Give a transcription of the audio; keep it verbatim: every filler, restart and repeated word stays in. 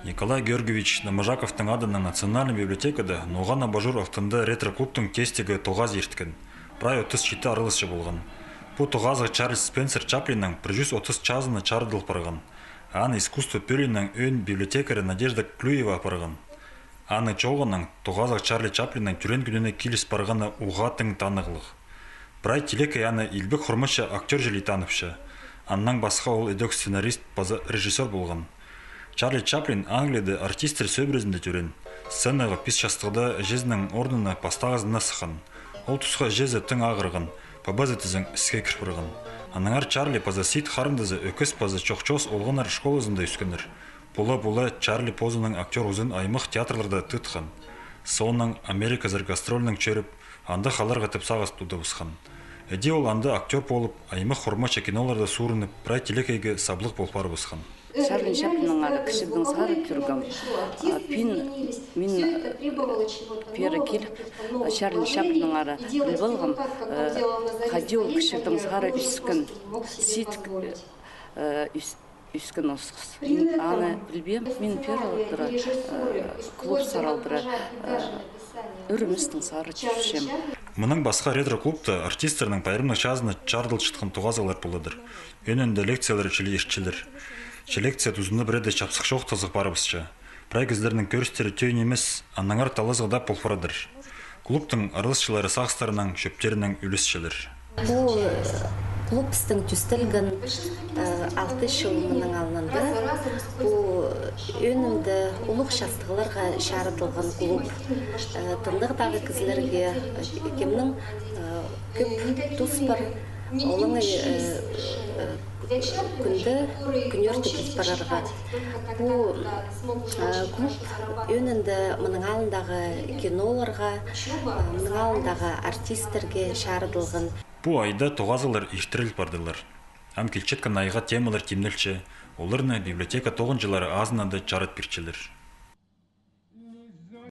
Николай Георгиевич Доможаковтың адынаң национальный библиотекада ноға на бажур алтында ретро-клубтың тестігі тоғазы ирткен. Прай отыс читі араласчы полған. Пу тоғазығ Чарльз Спенсер Чаплиннің пір чӱс отыс чазына чарыдыл парған. Аны искусство пӧлиинің ӧӧн библиотекарі Надежда Клюева апарған. Аны чолғаннаң тоғазығ Чарли Чаплиннің тӧреен кӱніне киліс парғаны уғаа тың танығлығ. Прай тилекей аны илбек хурмачы актёр чіли таныпча. Аннаң пасха ол ідӧк сценарист паза режиссёр полған. Чарли Чаплин Англияда артисттер сӧбірезінде тӧреен. Сценаға пис частығда іҷезінің орнына пастағызында сыххан. Ол тусха іҷезі тың ағырған, пабазы тізең іске кір парған. Аннаңар Чарли паза Сид харындазы ӧкіс паза чох-чоос олғаннар школазында ӧскеннер. Пула-пула Чарли позының актёр узын аймах театрларда тыытхан. Соонаң Америказар гастрольнаң чӧріп, анда халарға тіп сағыс тудыбысхан. Іди ол анда актёр полып, аймах хурмачы киноларда суурынып, прай тилекейге саблығ пол парыбысхан. Чарли Чаплиннеңер кічігдең сығара кӧргем. А, пин, мин, э, пеер киліп, Чарли Чаплиннеңер піліп алғам, э, хайди ол кічігдең сығара ӧскен, Сид, э, ӧс-, ӧскен осхас. Мин аны пілбеем. Мин пеер алдыра, э, клуб сар алдыра, э, ӱр ниместең сығара чӧрчем. Мының пасха ретро-клубта артисттернің пайрамнығ чазына чарыдылчатхан тоғазығлар поладыр. Ӧӧнінде лекциялар чіли иртчелер. Че лекция тузында пірееде чапсых чоохтазығ парыбысча. Прай кізілернің кӧрістері тӧӧй нимес, аннаңар талазығ даа пол парадыр. Клубтың араласчылары сағыстарынаң, чӧптерінең ӱлесчелер. Пу клуб пістің тӧстелген, э, алты чыл мының алнында. Пу ӧӧнінде улуғ частығларға чарыдылған клуб. Э, тынағдағы кізілерге, э, кемнің, э, кӧп тус пар, олаңай, э, э, кӱнде кӱнӧртіп ит парарға. Пу, э, клуб ӧӧнінде мының алнындағы киноларға, э, мының алнындағы артисттерге чарыдылған. Пу айда тоғазығлар иртіріл пардылар. Ам килчеткен айға темалар тимнелче, оларны библиотека тоғынҷылары азынада чарыт пирчелер.